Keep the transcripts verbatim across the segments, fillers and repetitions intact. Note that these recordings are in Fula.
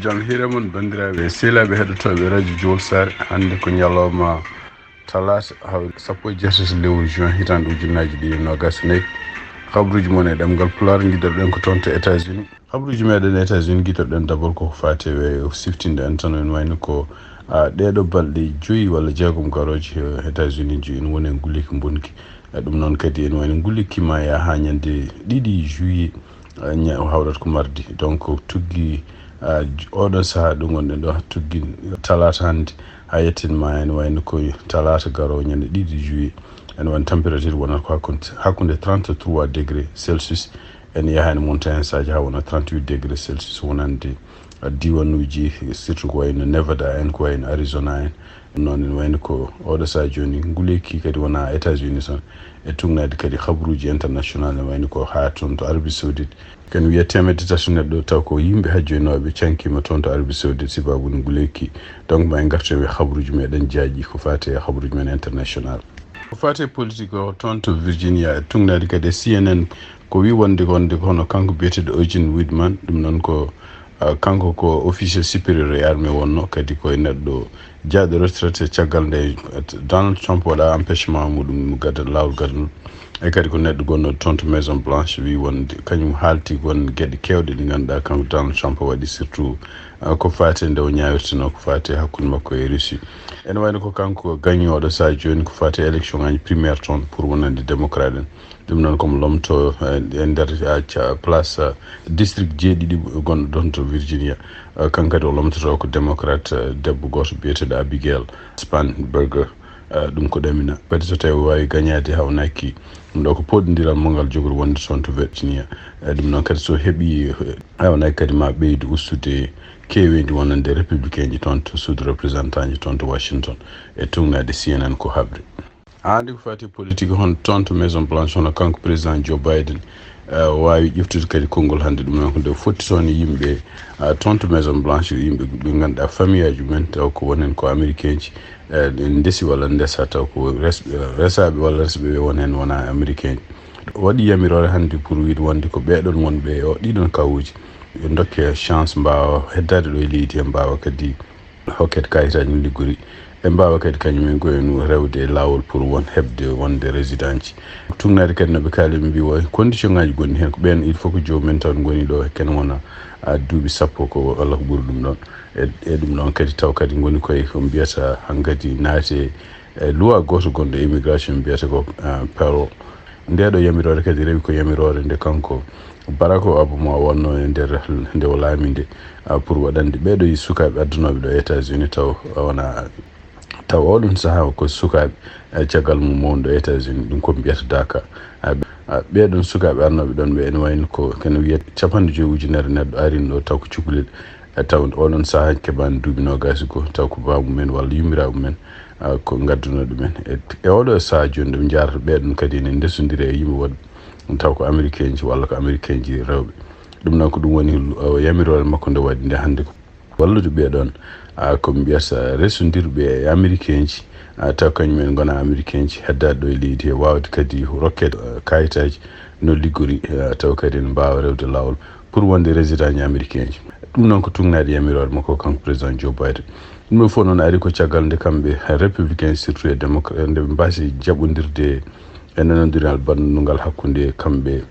Jam hiire mon, banndiraaɓe e sehilaaɓe heɗotooɓe Radio Jowol Saare. Hannde ko ñalawma talaata, hawri sappo e jeetati lewru juin, hitaande ujunnaaji ɗiɗi e noogaas e nayi. Habruuji mon e ɗemngal Pulaar, ngiɗoɗen ko toon to États-Unis. Habruuji meɗen États-Unis, ngiɗoɗen d'abord ko faati e siftinde en tan, ene wayno ko, a, ɗeeɗo balɗe joyi walla jeegom garooji, e, États-Unis ji ene woni e nguleeki mbonki. E, ɗum noon kadi ene wayno nguleeki ma yaa haa ñande ɗiɗi juillet, a, ña-, hawrata ko mardi. Donc, tuggi, a, j-, oɗo sahaa ɗo ngonɗen ɗo, tuggi talaata hannde, haa yettin ma ene wayno ko talaata garoowo ñande ɗiɗi juillet. Ene wayno température wonata ko hakkunde, hakkunde trente-trois degré Celsius, ene yaha ene monta heen saaji haa wona trente-huit degré Celsius wonande, a, diiwanuuji, surtout ko wayno Nevada en, ko wayno Arizona en. Ɗum noon ene wayno ko oɗo sahaa jooni, nguleeki kadi wona États-Unis tan, e tugnaade kadi habruuji international, ene wayno ko haa toon to Arabie Saoudite. Ken wiya teemedde tati neɗɗo, taw ko yimɓe hajjoynooɓe cankiima toon to Arabie Saoudite, sababu nguleeki. Donc, ma en ngartu e habruuji meɗen jaaji, ko faati e habruuji men international. Ko faati e politique o, toon to Virginia, e tugnaade kadi e C N N, ko wi wonde, wonde ko hono kanko biyeteeɗo Eugene Weidman, ɗum noon ko, a, kanko ko officier supérieur e armée wonno, kadi ko e neɗɗo jaaɗo retraite caggal nde, a, Donald Trump waɗa empêchement muɗum gadda laawol gadanol. E kadi ko neɗɗo gonɗo toon to Maison Blanche, wi wonde kañum haalti won geɗe keewɗe ɗe ngannduɗaa kanko Donald Trump waɗi, surtout, a, ko faati e nde o ñaawirtino ko faati e hakkunde makko e Russie. Ene wayno ko kanko gañooɗo sahaa jooni ko faati e élection ŋaaji primaire toon pour wonande démocrate en. Ɗum noon ko mo lomto, eh, e nder, eh, ca-, place, eh, district jeeɗiɗi gonɗo ɗoon to Virginia. Eh, kanko kadi o lomtoto ko démocrate, eh, debbo gooto biyeteeɗo Abigail Spanberger. Eh, ɗum ko ɗamina. Kadi so tawi o waawi gañaade hawnaki ɗum ɗo ko poɗondiral mo ngal jogori wonde toon to Virginia. Eh, ɗum noon kadi so heɓi, eh, hawnaki kadi ma ɓeydu ustude keeweendi wonande républicain ji toon to suudu représentant ji toon to Washington. E tugnaade C N N ko haɓri. Aadi ko faati politique hono toon to Maison Blanche, hono kanko président Joe Biden, eh, waawi ƴeftude kadi konngol hannde. Ɗum noon ko nde fotti toon yimɓe, ah, toon to Maison Blanche, yimɓe ɓe ngannduɗaa famiyaaji mumen, taw ko wonen ko Américain ji, eh, ɗe ndesi walla ndesa, taw ko res-, eh, resaaɓe walla resɓe ɓe won heen wonaa Américain ji. Waɗi yamiroore hannde pour wiide wonde ko ɓeeɗon wonɓe e o-, ɗiɗon kawuuji, ɓe ndokke chance mbaawa heddaade ɗo e leydi he, mbaawa kadi hokkede kayitaaji no liggori. Ɓe mbaawa kadi kañum en ko en rewde e laawol pour won heɓde wonde résident ji. Tugnaade kadi no ɓe kaali, ɓe mbii, wo condition ŋaaji gonɗi heen, ko ɓeen il faut ko joomum en taw ngoni ɗo, ken wona, a, duuɓi sappo ko walla ko ɓuri ɗum ɗoon. E, e ɗum ɗoon kadi taw kadi ngoni koye ko mbiyata hankadi naate e loi gooto gonɗo immigration mbiyata ko, a, parole. Nde ɗo yamiroore kadi rewi ko yamiroore nde kanko Barack Obama wonno e nder nde o laami nde, ah, pour waɗande ɓeeɗo e sukaaɓe addunooɓe ɗo États-Unis taw wona, taw oɗon sahaa ko sukaaɓe, eh, caggal mum won ɗo États-Unis, ɗum ko mbiyata DACA. Ah, ɓe-, ah, ɓeeɗon sukaaɓe arnooɓe ɗon ɓe ene wayno ko kene wiyata capanɗe joyi ujunere neɗɗo arin ɗo taw ko cukalel. E taw oɗon sahaa keɓaani duuɓi noogaas e goo, taw ko baabu men walla yummiraaɓe men, ah, ko ngadduno ɗumen. E, e oɗo sahaa jooni ɗo ɓe njaarata ɓeeɗon kadi ene ndesondiri e yimɓe woɗɓe, taw ko Américain ji walla ko Américain ji rewɓe. Ɗum noon ko ɗum woni, ah, yamiroore makko nde waɗi nde hannde ko wallude ɓeeɗon, ah, ko mbiyata resondirɓe e Américain ji, ah, taw kañum en ngona Américain ji, heddaade ɗo e leydi he, waawde kadi rokkeede, ah, kayitaaji no liggori, ah, taw kadi ene mbaawa rewde laawol pour wonde résident ji Américain ji. Ɗum noon ko tugnaade yamiroore makko kanko président Joe Biden. Ɗum ɗo fof noon ari ko caggal nde kamɓe républicain surtout e démocrate nde ɓe mbaasi jaɓondirde e nanondiral banndungal hakkunde kamɓe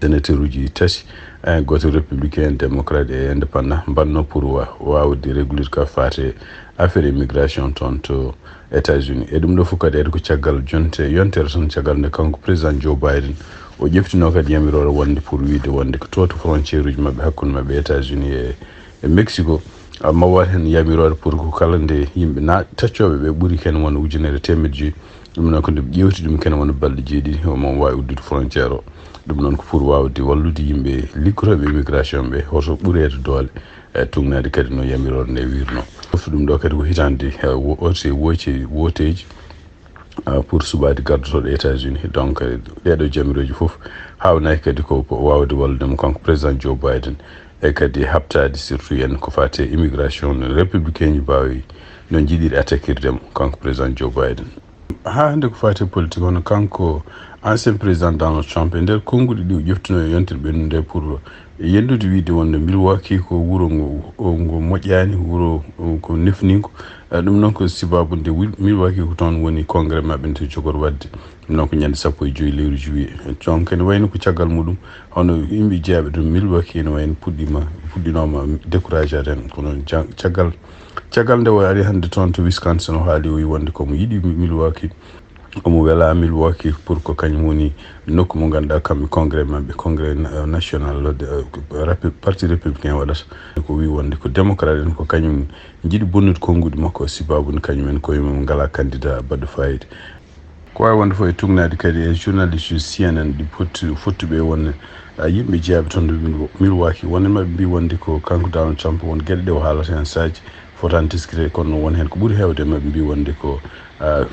sénateur uji tati, eh, gooto républicain, démocrate e indépendant mbanno pour wa-, waawde réguler ko faate affaire immigration toon to États-Unis. E ɗum ɗo fof kadi ari ko caggal jonte, yontere tan caggal nde kanko président Joe Biden o ƴeftino kadi yamiroore wonde pour wiide wonde ko to, to frontière uji maɓɓe hakkunde maɓɓe États-Unis e, e Mexico. Ah, ma waɗ heen yamiroore pour ko kala nde yimɓe na-, taccooɓe ɓe ɓuri heen won ujunere teemedde joyi. Ɗum noon ko nde ƴeewti ɗum kene won balɗe jeeɗiɗi, o mo waawi uddude frontière o. Ɗum noon ko pour waawde wallude yimɓe liggotooɓe immigration ɓe, hoto ɓureede doole, e tugnaade kadi no yamiroore nde wirno. Fof ɗum ɗo kadi ko hitaande, eh, wo-, woote-, woote-, wooteeji, ah, pour suɓaade gardotooɗo États-Unis. Donc, eh, ɗeeɗo jamirooji fof haawnaaki kadi ko, ko waawde wallude mo kanko président Joe Biden, e kadi haɓtaade surtout en ko faati e immigration no républicain ji mbaawi no njiɗiri attaquirde mo kanko président Joe Biden. Haa hannde ko faati e politique, hono kanko ancien président Donald Trump, e nder konnguɗi ɗi o ƴeftuno e yontere ɓennude pour e yenndude wiyde wonde Milwaukee ko wuro ngo, ngo moƴƴaani, wuro ko nefningo. Eh, ɗum noon ko sibaabu nde Wil-, Milwaukee ko toon woni congrès maɓɓe nde jogori waɗde. Ɗum noon ko ñande sappo e joy lewru juillet. Donc ene wayno ko caggal muɗum, hono yimɓe jeyaɓe ɗum Milwaukee ene wayno puɗɗima, puɗɗinoma découragé aden. Kono ja-, caggal, caggal nde o ari hannde toon to Wisconsin, o haali, o wi wonde ko mo yiɗi Milwaukee. Omo wela Milwaukee pour ko kañum woni nokku mo ngannduɗaa kamɓe congrès maɓɓe, congrès na-, national, euh, Repu-, parti républicain waɗata. Ko wi wonde ko démocrate en ko kañum jiɗi bonnude konnguɗi makko, sibabu ne kañum en koye mum ngala candidat baɗɗo fayida. Ko wawi wonde fof e tugnaade kadi e journaliste C N N ɗi potti-, fottuɓe wonde, ah, yimɓe jeyaɓe toon to Mil-, Milwaukee, wonde maɓɓe mbi wonde ko kanko Donald Trump won geɗe ɗe o haalata hen saaji fotaani teskite, kono won hen ko ɓuri heewde maɓɓe mbi wonde ko, ah,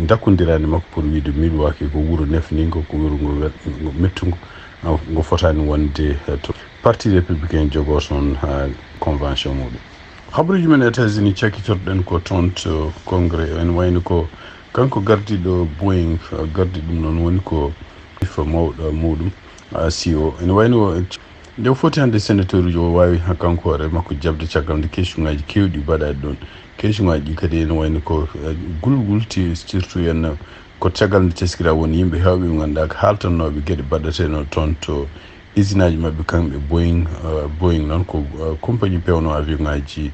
dakkondirande makko pour wiide Milwaukee ko wuro nefningo, ko wuro ngo wel-, ngo mettungo, ah, ngo fotaani wonde, eh, to parti républicain jogoo toon, ah, convention muɗum. Habaruuji men États-Unis cakkitorɗen ko toon to congrès, en wayno ko kanko gardiɗo Boeing, ah, gardi ɗum noon woni ko kalifa mawɗo muɗum, ah, C E O. Ene wayno nde o foti hannde sénateur uji, o wawi ha kanko hoore makko jaɓde caggal nde question ngaji kewɗi mbaɗaɗi ɗon. Question ngaji ɗi kadi ene wayno ko, eh, gulgulti surtout en ko caggal nde teskira won yimɓe hewɓe ɓe ngannduɗaa ko haaltannooɓe geɗe mbaɗateɗe toon to usine aji maɓɓe kamɓe Boeing, eh, Boeing noon ko, eh, compagnie pewno avion ngaji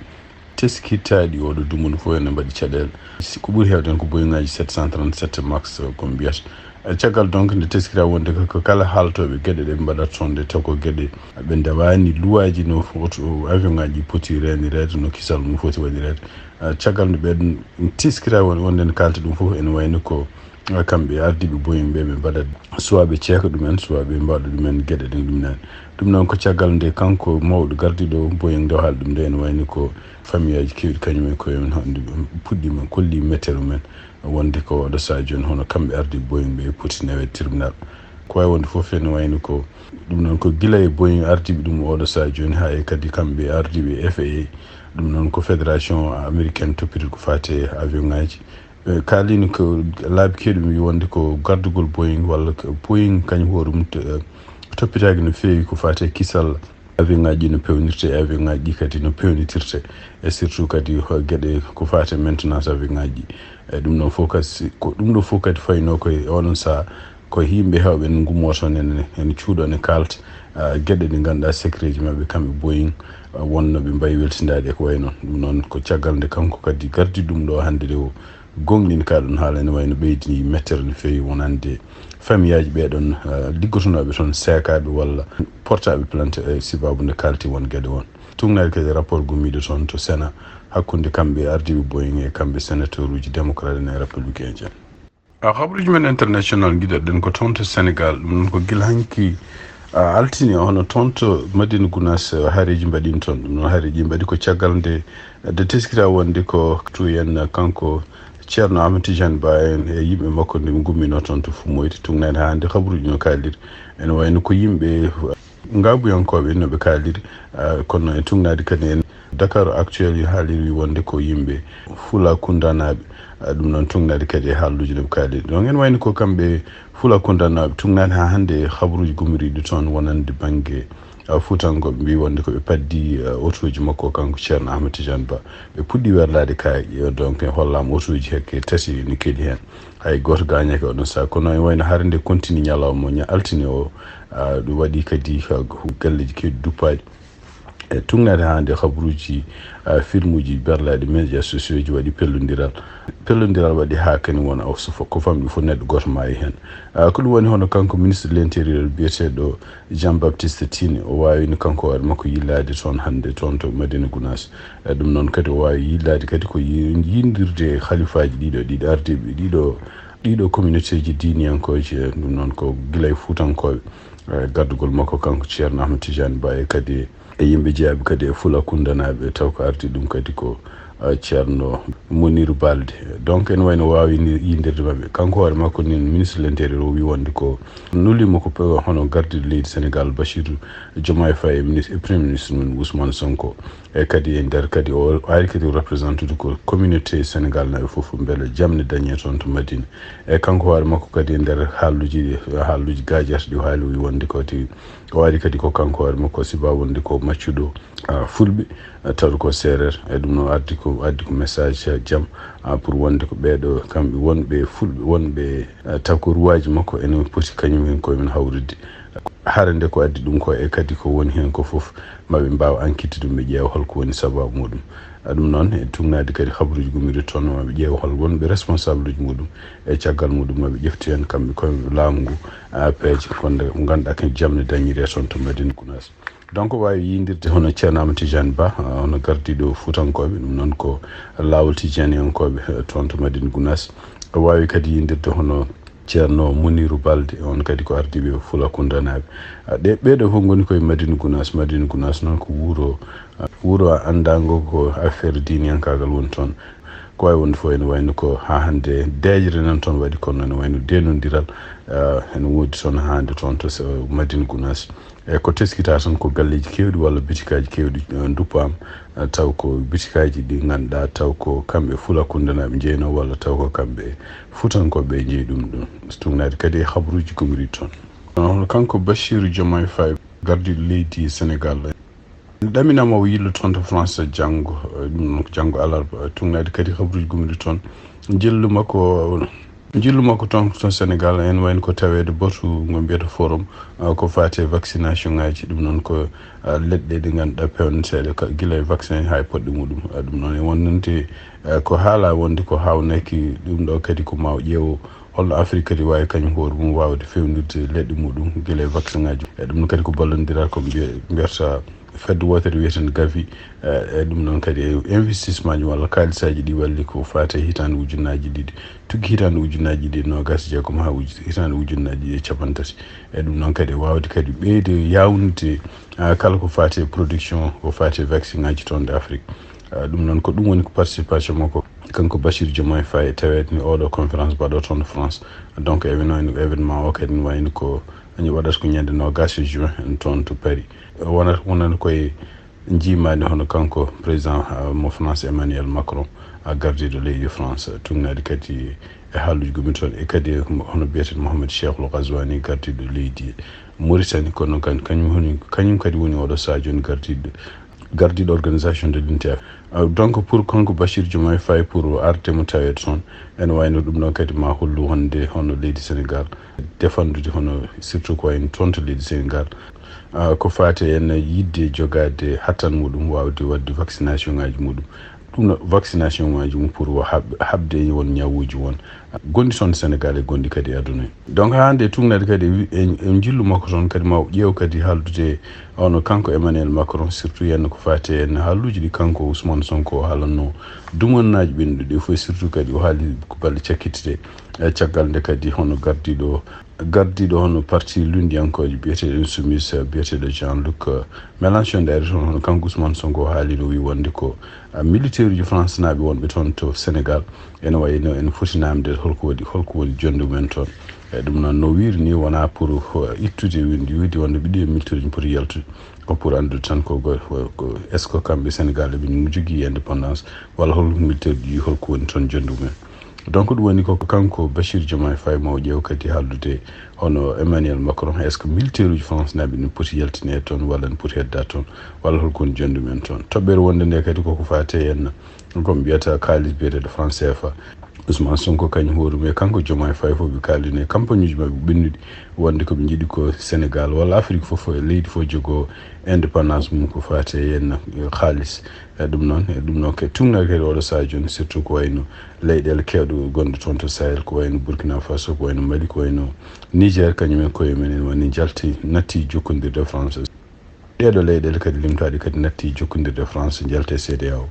teskitaaɗi oɗo dumunna fof ene mbaɗi caɗeele. Si ko ɓuri heewde ko Boeing aji sept cent trente-sept Max, eh, ko mbiyata. Eh, caggal donc nde teskira wonde ko, ko kala haaltooɓe geɗe ɗe mbaɗata toon nde taw ko geɗe ɓe ndewaani luwaaji no foto avion ngaji poti reenireede, no kisal mum foti waɗireede. Eh, caggal nde ɓe teskira won-, wonde ne kaalta ɗum fof ene wayno ko kamɓe ardiiɓe Boeing ɓe, ɓe mbaɗa soit ɓe ceeka ɗumen, soit ɓe mbaɗa ɗumen geɗe ɗen ɗum nani. Ɗum noon ko caggal nde kanko mawɗo gardiiɗo Boeing nde o haali ɗum nde, ene wayni ko famiyaaji keewɗi kañum en koye mum hannde puɗɗiima kolli mettere mumen wonde ko oɗo sahaa jooni hono kamɓe ardiiɓe Boeing ɓe poti naweede tribunal. Ko wawi wonde fof ene wayni ko ɗum noon ko gila e Boeing ardiiɓe ɗum oɗo sahaa jooni haa e kadi kamɓe ardiiɓe F A A, ɗum noon ko fédération américaine toppitiri ko faati e avion ngaji. Eh, kaalino ko laabi keewɗi mi wonde ko gardugol Boeing walla ko Boeing kañum hoore mum to-, eh, toppitaaki no feewi ko faati e kisal avion ngaji ɗi no pewnirte e avion ngaji ɗi kadi no pewnitirte, e surtout kadi ko geɗe ko faati e maintenance avion ngaji ɗi. E ɗum ɗon fof kadi si-, ko ɗum ɗo fof kadi fayno ko e oɗon sahaa ko yimɓe hewɓe ne ngummo toon ene, ene cuuɗo ene kaalta, ah, geɗe ɗe ngannduɗaa secret ji maɓɓe kamɓe Boeing, ah, wonno ɓe mbayi weltindaade e ko wayi noon. Ɗum noon ko caggal nde kanko kadi gardi ɗum ɗo hannde nde o gonɗini ka ɗum haala ene wayno ɓeydini mettere no feewi wonande famiyaaji ɓee ɗon, ah, liggotonooɓe toon seekaaɓe walla portaaɓe plainte e sibabu nde kaalti won geɗe won. Tugnaade kadi rapport gummiiɗo toon to Sénat hakkunde kamɓe ardiiɓe Boeing e kamɓe sénateur uji démocrate en e républicain ji en. A, habaruuji men international ngiɗaɗen ko toon to Sénégal. Ɗum noon ko gila hanki, a, altine, hono toon to Madina Gounass, a, haareeji mbaɗiino toon. Ɗum noon haareeji mbaɗi ko caggal nde, nde teskira wonde ko tuyen kanko Ceerno Ahmed Tidiane Ba en e yimɓe makko nde ɓe ngummiino toon to Fumoyde. Tugnaade haa hannde habaruuji no kaaliri. Ene wayno ko yimɓe ngaabuyankooɓe no ɓe kaaliri, ah, kono e tugnaade kadi en Dakar Actuel haaliri wonde ko yimɓe Fulakundanaaɓe, ah, ɗum noon tugnaade kadi e haalluuji no ɓe kaaliri. Donc ene wayno ko kamɓe Fulakundanaaɓe tugnaade haa hannde e habaruuji gummiriiɗi toon wonande bannge, ah, Fuutankooɓe mbi wonde ko ɓe paddi, ah, otooji makko kanko Ceerno Ahmed Tidiane Ba. Ɓe puɗɗi werlaade kaaƴe, donc en hollaama otooji hakke tati ne keɗi heen. Hay gooto gaañaaki oɗon sahaa, kono ene wayno hare nde continue ñalawma ña-, altine o, ah, ɗum waɗi kadi, ah, galleeji keewɗi duppaaɗi. E tugnaade haa nde habaruuji, ah, filmuuji berlaaɗi, médias sociaux ji waɗi pellondiral. Pellondiral waɗi haa kadi wona o so fo-, ko famɗi fof neɗɗo gooto maayi heen. Ah, ko ɗum woni hono kanko ministre de l'intérieur biyeteeɗo Jean Baptiste Tine, o waawino kanko hoore makko yillaade toon hannde toon to Madina Gounass. E ɗum noon kadi o waawi yillaade kadi ko yi-, yindirde e halifaaji ɗiɗo, ɗiɗo ardiiɓe, ɗiɗo, ɗiɗo communauté ji diiniyankooji. E ɗum noon ko gila e Fuutankooɓe, e gardugol makko kanko Ceerno Ahmed Tidiane Ba e kadi e yimɓe jeyaaɓe kadi e Fulakundanaaɓe, taw ko ardi ɗum kadi ko, e, Ceerno Muniru Balde. Donc ene wayno waawi ni-, yindirde maɓɓe. Kanko hoore makko nin ministre de l'intérieur o wi wonde ko nulimo ko pe-, hono gardiiɗo leydi Sénégal Bassirou Diomaye Faye e ministre, e premier ministre mum Ousmane Sonko. E kadi e nder kadi o ari kadi représentude ko communauté Sénégal naɓe fof mbele jam ne dañe toon to Madina. E kanko hoore makko kadi e nder haalluji, haalluji gaajarɗi ɗi o haali, o wi wonde kadi o ari kadi ko kanko hoore makko siba wonde ko maccuɗo, ah, fulɓe, ah, tawi ko seereer. E ɗum noon addi ko, addi ko message, ah, jam, ah, pour wonde ko ɓeeɗo kamɓe wonɓe fulɓe, wonɓe, ah, taw ko ruwaaji makko ene poti kañum en koye men hawrude. Hare nde ko addi ɗum ko e kadi ko woni heen ko fof, ma ɓe mbaaw enquête ɗum, ɓe ƴeewa holko woni sababu muɗum. Ah, ɗum noon e tugnaade kadi habaruuji gummiiɗi toon, ma ɓe ƴeewa hol wonɓe responsable uji muɗum. E caggal muɗum ma ɓe ƴeftu heen kamɓe koye laamu ngu, ah, peeje ko nde ngannduɗaa ko jam ne dañiri e toon to Madina Gounass. Donc waawi yindirde hono Ceerno Amadou Tidiane Ba, ah, hono gardiiɗo Fuutankooɓe, ɗum noon ko laawol Tidianeyankooɓe, eh, toon to Madina Gounass. Waawi kadi yindirde hono Ceerno Muniru Balde, on kadi ko ardiiɓe Fulakundanaaɓe. Ah, ɗe, ɓeeɗo fof ngoni koye Madina Gounass. Madina Gounass noon ko wuro, ah, wuro anndaango ko affaire diiniyankaagal woni toon. Ko waawi wonde fof ene wayno ko haa hannde deeƴre nan toon waɗi, kono ene wayno deenondiral, ah, ene woodi toon haa hannde toon to s-, Madina Gounass. E ko teskitaa tan ko galleeji keewɗi walla bitikaaji keewɗi, eh, nduppaama, eh, taw ko bitikaaji ɗi ngannduɗaa taw ko kamɓe Fulakundanaaɓe njeynoo walla taw ko kamɓe Fuutankooɓe njeyi ɗum ɗum. So tugnaade kadi e habaruuji gummiiɗi toon. Hono kanko Bassirou Diomaye Faye, gardiiɗo leydi Sénégal, ɗaminama o yillo toon to France janngo, eh, ɗum noon ko janngo alarba, eh, tugnaade kadi habaruuji gummiiɗi toon. Njillu makko Njillu makko toon to Sénégal, en wayno ko taweede batu ngo mbiyata forum, ah, ko faati e vaccination ngaji. Ɗum noon ko, ah, leɗɗe ɗe ngannduɗaa peewnateeɗe ka, gila e vaccin haa e poɗɗe muɗum. Ah, ɗum noon e wonande, ah, ko haala wonde ko haawnaki ɗum ɗo kadi ko ma o ƴeewo holno Afrique kadi waawi kañum hoore mum waawde feewnirde leɗɗe muɗum gila e vaccin ngaji. E ɗum noon kadi ko ballondiral ko mbiya-, mbiyata fedde wootere wiyeten Gavi, eh, e ɗum noon kadi e investissement ji walla kaalisaaji ɗi walli ko faati e hitaande ujunnaaji ɗiɗi, tuggi hitaande ujunnaaji ɗiɗi e noogaas e jeegom haa uj-, hitaande ujunnaaji ɗiɗi e cappanɗe tati. E ɗum noon kadi e waawde kadi ɓeyde yaawnude, ah, kala ko faati e production, ko faati e vaccin ngaji toon ɗo Afrique. Ah, ɗum noon ko ɗum woni ko participation makko, kanko Bassirou Diomaye Faye, taweede ni oɗo conférence mbaɗo toon to France. Donc événement, événement o kadi ne wayno ko Añi waɗata ko ñande noogaas e juin toon to Paris. Wonata, wonata koye njiimaandi hono kanko président, ah, mo France Emmanuel Macron, ah, gardiiɗo leydi France, tugnaade kadi e haalluuji gumi toon, e kadi hono biyeteeɗo Mohamed Cheikhul Ghazouani, gardiiɗo leydi Mauritanie, kono kan-, kañum woni, kañum kadi woni oɗo sahaa jooni gardiiɗo, gardiiɗo Organisation de l'Unité. Ah, donc pour kanko Bachir Diomaye Faye pour arde mo taweede toon, ene wayno ɗum ɗon kadi ma hollu wonde hono leydi Sénégal defandude hono surtout ko wayno toon to leydi Sénégal, ah, ko faati en yiɗde jogaade hattan muɗum waawde waɗde vaccination ngaji muɗum. Ɗum no vaccination ngaji mum pour o haɓ-, haɓde e won ñawuuji won gonɗi toon Sénégal e gonɗi kadi e aduna. Donc haa hannde e tugnaade kadi e wi-, e, e njillu makko toon kadi ma o ƴeew kadi haaldude hono kanko Emmanuel Macron, surtout henna ko faati e henna haalluuji ɗi kanko Ousmane Sonko o haalanno dumannaaji ɓennuɗi ɗi fof, surtout kadi o haali ko balɗe cakkitiiɗe, e caggal nde kadi hono gardiiɗo, gardiiɗo hono parti lunndiyankoojo biyeteeɗo Insoumis, biyeteeɗo Jean-Luc Mélenchon, ɗo ari toon hono kanko Ousmane Sonko o haalino, o wi wonde ko, ah, militaire uji France naaɓe wonɓe toon to Sénégal, ene wayno ene foti naamnde holko waɗi, holko woni jonnde mumen toon. E ɗum noon no wiiri ni wonaa pour, uh, ittude windi wiide wonde ɓiɗɗo e militaire uji poti yaltude. Ko pour anndude tan ko, ko, ko est-ce que kamɓe Sénégal ɓe jogii indépendance walla hol militaire uji holko woni toon jonnde mumen. Donc ɗum woni ko kanko Bachir Diomaye Faye ma o ƴeew kadi haaldude hono Emmanuel Macron, est-ce que militaire uji France naaɓe ne poti yaltineede toon walla ne poti heddaade toon walla holko woni jonnde mumen toon. Toɓɓere wonde nde kadi koko faati e henna ko ɓe mbiyata kaalis biyeteeɗo franc C F A. Ousmane Sonko kañum hoore mum e kanko Diomaye Faye fof ɓe kaalino e campagne uji maɓɓe ɓennuɗi wonde ko ɓe njiɗi ko Sénégal walla Afrique fof e leydi fof jogo indépendance mum ko faati e henna kaalis. E ɗum noon, e ɗum noon kadi tugnaade kadi oɗo sahaa jooni surtout ko wayno leyɗeele keewɗe gonɗe toon to Sahel, ko wayno Burkina Faso, ko wayno Mali, ko wayno Niger, kañum en koye mumen woni njalti, natti jokkondirde France. Ɗeeɗo leyɗeele kadi limtaaɗe kadi natti jokkondirde France, njalti e C E D E A O.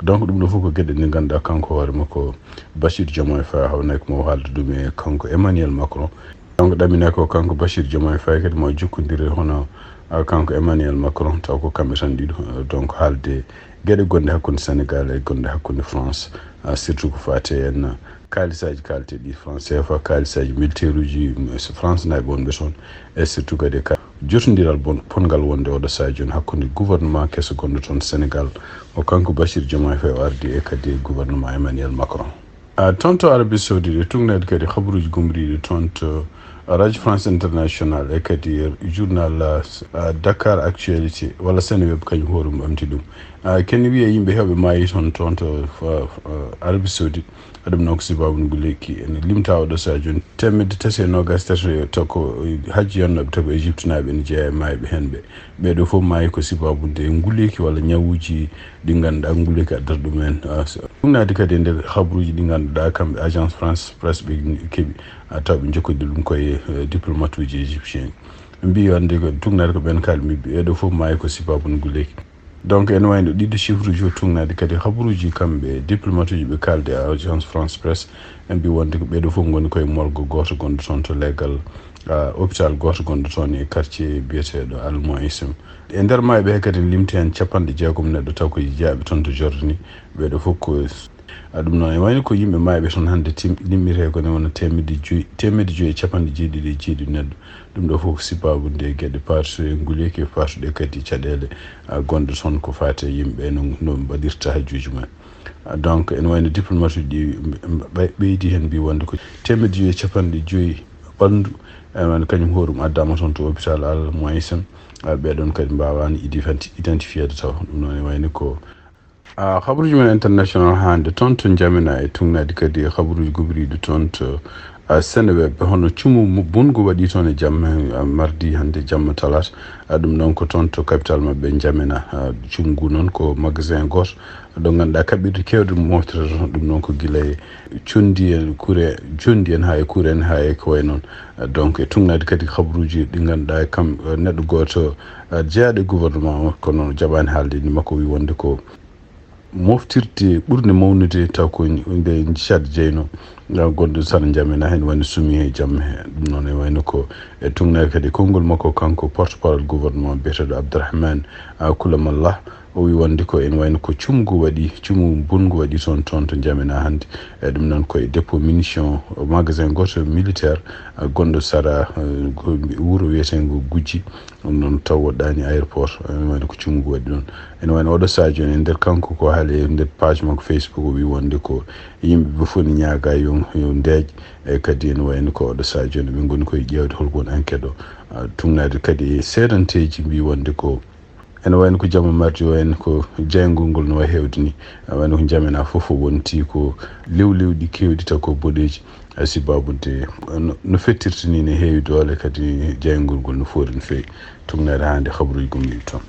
Donc ɗum ɗo fof ko geɗe ɗe ngannduɗaa kanko hoore makko Bachir Diomaye Faye hawnay ko mo haalda ɗum e kanko Emmanuel Macron. Donc ɗaminaa ko kanko Bachir Diomaye Faye kadi ma jokkondire hono, ah, kanko Emmanuel Macron, taw ko kamɓe tan ɗiɗo, ah, donc haalde geɗe gonɗe hakkunde Sénégal e gonɗe hakkunde France, ah, surtout ko faati e henna kaalisaaji kaalteeɗi France C F A, kaalisaaji militaire uji, mm, so France naaɓe wonɓe toon, e surtout kadi ka jotondiral bon, bonngal wonde oɗo sahaa jooni hakkunde gouvernement keso gonɗo toon Sénégal, o kanko Bassirou Diomaye Faye o ardi e kadi gouvernement Emmanuel Macron. A, toon to Arabie Saoudite, e tugnaade kadi habaruuji gumriiɗi toon to Radio France International e kadi journal, a, Dakar Actualité, walla Seneweb kañum hoore mum ɓamti ɗum. A, ken wiya yimɓe heewɓe maayi toon, toon to, a, a, Arabie Saoudite. Ɗum noon ko sababu ngu lekki ene limta oɗo sahaa jooni teemedde tati e noogaas e tati taw ko hajji yonnooɓe taw ko Égyptenaaɓe ene jeyaa e maayɓe heen ɓe. Ɓeeɗo fof maayi ko sababu nde nguleeki walla ñawuuji ɗi ngannduɗaa nguleeki addata ɗum en. A, so, ɗum naati kadi e nder habaruuji ɗi ngannduɗaa kamɓe Agence France Presse ɓe keɓi, a, taw ɓe njokkodiri ɗum koye, e, diplomatuuji égyptien. Ɓe mbiyi wonde ko tugnaade ko ɓeen kala ɓe mbiyi ɓeeɗo fof maayi ko sababu nguleeki. Donc, ene wayno ɗiɗo chiffre uji o tugnaade kadi habaruuji kamɓe diplomatuuji ɓe kaalde e Agence France Presse, ɓe mbiyi wonde ko ɓeeɗo fof ngoni koye morgue gooto gonɗo toon to leegal, a, hôpital gooto gonɗo toon e quartier biyeteeɗo Al Muaysem. E nder maayɓe he kadi limti heen capanɗe jeegom neɗɗo taw ko jeyaaɓe toon to Jordanie, ɓeeɗo fof ko, a, ɗum noon e wayno ko yimɓe maayɓe toon hannde tim-, limmitee ko ne wona teemedde joyi, teemedde joyi e capanɗe jeeɗiɗi e jeeɗiɗi neɗɗo. Ɗum ɗo fof ko sababu nde geɗe paatuɗe nguleeki e paatuɗe kadi caɗeele, a, gonɗe toon ko faati e yimɓe no, no mbaɗirta hajjuuji mumen. A, donc, ene wayno diplomatuuji ɗi ɓe-, ɓe-, ɓeydi heen mbiyi wonde ko teemedde joyi e capanɗe joyi ɓalndu, e wayno kañum hoore mum addaama toon to hôpital Al Muaysem. A, ɓeeɗoon kadi mbaawaani idifenti-, identifiyeede taw. Ɗum noon e wayno ko A, habaruuji men international hannde toon to Njamena e tugnaade kadi e habaruuji gumriiɗi toon to, a, Seneweb, hono cumu mu-, bunngu waɗi toon e jamma, a, mardi hannde jamma talaata. A, ɗum noon ko toon to capital maɓɓe Njamena. A, cumu ngu noon ko magasin gooto ɗo ngannduɗaa kaɓirɗe keewɗe moftata toon. Ɗum noon ko gila e conndi en, kure, conndi en haa e kure en haa e ko wayi noon. A, donc e tugnaade kadi habaruuji ɗi ngannduɗaa e kam, a, neɗɗo gooto, a, jeyaaɗo e gouvernement o, kono jaɓaani haalde ni makko, wi wonde ko moftirde ɓurde mawnude taw ko nde Tchad jeyno, gonɗo sara Njamena heen woni sumi he jamma he. Ɗum noon e wayno ko e tugnaade kadi konngol makko kanko porte-parole gouvernement biyeteeɗo Abdourahmane, a, Koulamallah. O wi wonde ko ene wayno ko cumu ngu waɗi, cumu bunngu waɗi toon, toon to Njamena hannde. E ɗum noon ko e dépôt munition, magasin gooto militaire, a, gonɗo sara, a, go-, wuro wiyeteengo Gujji. Ɗum noon taw woɗɗaani aéroport, ene wayno ko cumu ngu waɗi ɗum. Ene wayno oɗo sahaa jooni e nder kanko ko haali e nder page makko Facebook, o wi wonde ko yimɓe ɓe fof ne ñaaga yo, yo ndeeƴ. E kadi ene wayno ko oɗo sahaa jooni ɓe ngoni koye ƴeewde holko woni enquête o. A, tugnaade kadi e seedanteeji mbiyi wonde ko ene wayno ko jamma mardi o en ko jayngol ngol no wayi heewde ni. A, wayno ko Njamena fof o wonti ko lewlewɗi keewɗi taw ko boɗeeji. A, sababu nde no, no fettirta ni ne heewi doole, kadi jayngol ngol no foori no feewi. Tugnaade hannde habaruuji gummiiɗi toon.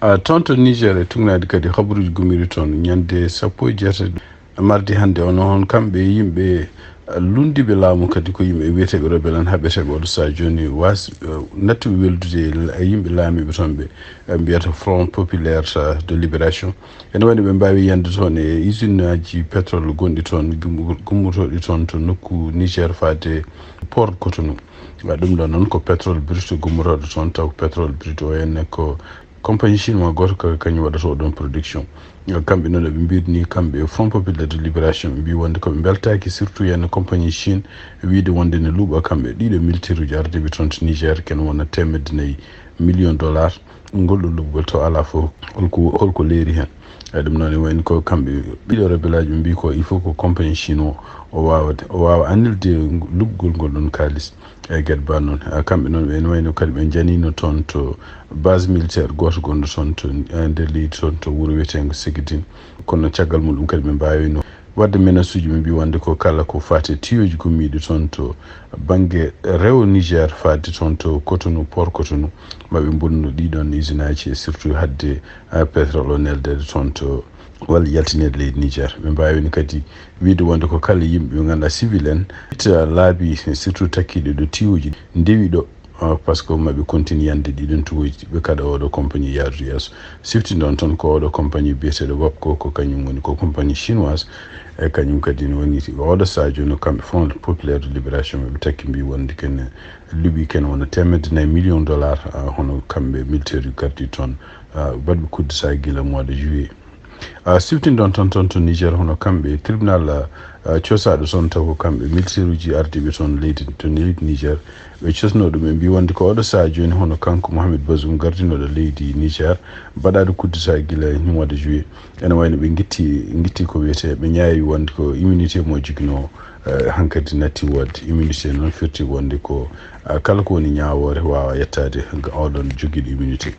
A, toon to Niger e tugnaade kadi habaruuji gummiiɗi toon ñande sappo e jeetati mardi hannde, ono hon kamɓe yimɓe, a, lunndiiɓe laamu kadi ko yimɓe wiyeteeɓe rebelle en haɓeteeɓe oɗo sahaa jooni was-, a, nattuɓe weldude e la-, e yimɓe laamiiɓe toon ɓe, a, mbiyata Front Populaire, a, de Libération. Ene waɗi ɓe mbaawi yande toon e usineaji pétrole gonɗi toon, gummo-, gummotooɗi toon to nokku Niger faade port Cotonou. Wa ɗum ɗo noon ko pétrole brut gummotooɗo toon, taw ko pétrole brut o henne ko compagnie chinois gooto ka-, kañum waɗata o ɗon production. Kamɓe noon eɓe mbirni kamɓe e Front Populaire de Libération, ɓe mbi wonde koɓe mbeltaaki surtout henne compagnie Chine wiide wonde ne luuɓa kamɓe ɗiɗo militaire uji ardiiɓe toon to Niger, ken wona teemedde nayi million dollar. Ngol ɗo luɓgol taw alaa fof holko, holko leeri heen. Eyi, ɗum noon, e wayno ko kamɓe ɗiɗo rebelaaji ɓe mbii ko il faut ko compagnie chinois o waawa, o waawa annilde luɓgol ngol ɗon kaalis. E geɗe ba noon, a, kamɓe noon, ɓe ene wayno kadi ɓe njaniino toon to base militaire gooto gonɗo toon to, e nder leydi toon to wuro wiyeteengo Segedin. Kono caggal muɗum kadi ɓe mbaawino waɗde menace uji, ɓe mbii wonde ko kala ko faati e tiyoji gummiiɗi toon to bannge rewo Niger faade toon to Cotonou, port Cotonou, maɓe mbonnu ɗiɗon usineaji e surtout hadde, a, pétrole o neldeede toon to walla yaltineede leydi Niger. Ɓe mbaawino kadi wiide wonde ko kala yimɓe ɓe ngannduɗaa civil en, itta laabi surtout takkiiɗo ɗo tiyoji ndewi ɗo, a, par ce que maɓe continue yande ɗiɗon tuwoji ɓe kada oɗo compagnie yaadude yeeso. Sifti noon toon ko oɗo compagnie biyeteeɗo Wapco, ko kañum woni ko compagnie chinoise, e kañum kadi ne woni oɗo sahaa jooni kamɓe Front Populaire de Libération ɓe takki mbii wonde ken luɓi ken wona teemedde nayi million dollar, a, hono kamɓe militaire uji gardi toon, a, baɗɓe coup d'État gila mois de juillet. A, sifti ɗon tan toon to Niger hono kamɓe tribunal, a, Cosaaɗo toon taw ko kamɓe militeeruuji ardiiɓe toon leydi, to leydi Niger. Ɓe cosnoo ɗum, ɓe mbii wonde ko oɗo sahaa jooni, hono kanko Mohamed Bazoum gardinooɗo leydi Niger, baɗaaɗo coup d'État gila e mois de juillet. Ene wayno ɓe ngitti, ngitti ko wiyetee, ɓe ñaawi wonde ko immunité mo joginoo, eh, hankadi natti woodde. Immunité noon firti wonde ko, eh, kala ko woni ñaawoore waawa yettaade ga oɗon jogiiɗo immunité.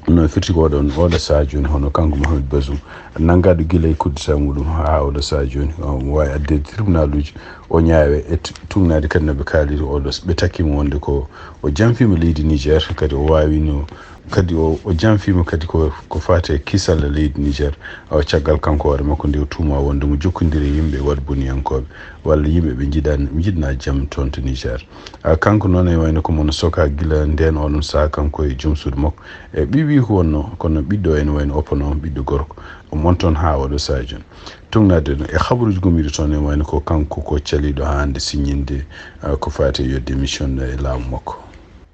Ɗum noon firti ko oɗon, oɗo sahaa jooni, hono kanko Mohamed Bazoum, nanngaaɗo gila e coup d'État muɗum haa oɗo sahaa jooni, omo waawi addeede tribunaluuji, o ñaawe e tu-, tugnaade kadi no ɓe kaaliri oɗo, ɓe takkiima wonde ko o janfiima leydi Niger, kadi o waawino, kadi o, o janfiima kadi ko, ko faati e kisal leydi Niger. O caggal kanko hoore makko nde o tuumaa wonde mo jokkondiri e yimɓe waɗ boniyankooɓe, walla yimɓe ɓe njiɗan-, njiɗnaa jam toon to Niger. A, kanko noon e wayno ko mo no sokaa gila ndeen oɗon sahaa kanko e joom suudu makko. E ɓiɓɓe ko wonno, kono ɓiɗɗo ene wayno oppo noon, ɓiɗɗo gorko. O mon toon haa oɗo sahaa jooni. Tugnaade no e habaruuji gomɗiiɗi toon e wayno ko kanko ko caliiɗo haa hannde siññinde, a, ko faati e yo démission e laamu makko.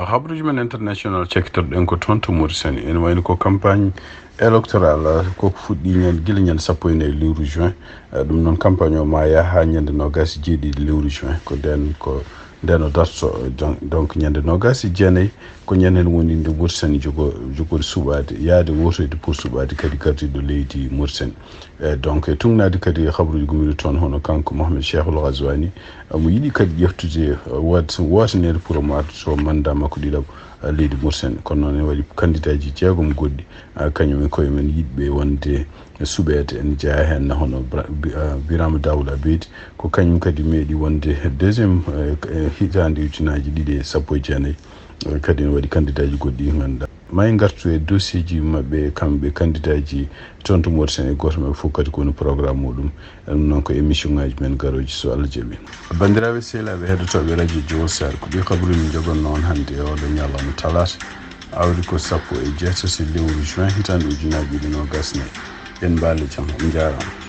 Habaruuji men international cakkitorɗen ko toon to Mauritanie. Ene wayno ko campagne électoral, a, ko fuɗɗii ñande, gila ñande sappo e nayi lewru juin. A, ɗum noon campagne o ma yaha haa ñande noogaas e jeeɗiɗi lewru juin. Ko ndeen, ko ndeen o darto, donc, donc ñande noogaas e jeenayi ko ñande heen woni nde Mauritanie jogo-, jogori suɓaade, yahde wootoyde pour suɓaade kadi gardiiɗo leydi Mauritanie. E, donc, e tugnaade kadi habaruuji gomɗiiɗi toon, hono kanko Mohamed Cheikhul Ghazouani, e, mo yiɗi kadi ƴeftude, e, waat-, waataneede pour o maarto mandat makko ɗiɗaɓo, e, leydi Mauritanie. Kono noon ene waɗi kandidaaji jeegom goɗɗi, e, kañum e koye mum yiɗɓe wonde suɓeede. Ene jeyaa heen hono Bra-, Bi-, e, Birama Daoula Beydi, ko kañum kadi meeɗi wonde deuxième, e, e, hitaande ujunaaji ɗiɗi e sappo e jeenayi. E, kadi ene waɗi kandidaaji goɗɗi ɗi ngannduɗaa. Ma en ngartu e dossier ji maɓɓe, kamɓe kandidaaji toon to Mauritanie, e gooto maɓɓe fof kadi ko woni programme muɗum. Ɗum noon ko émission ngaji men garooji, so Allah jaɓi. Banndiraaɓe sehilaaɓe heɗotooɓe radio Jowol Sare, ko ɗi habaruuji min njogannoo on hannde e oɗo ñalawma talaata, aawri ko sappo e jeetati lewru juin, hitaande ujunaaji ɗiɗi noogaas e nayi. En mbaali jam, on njaaraama.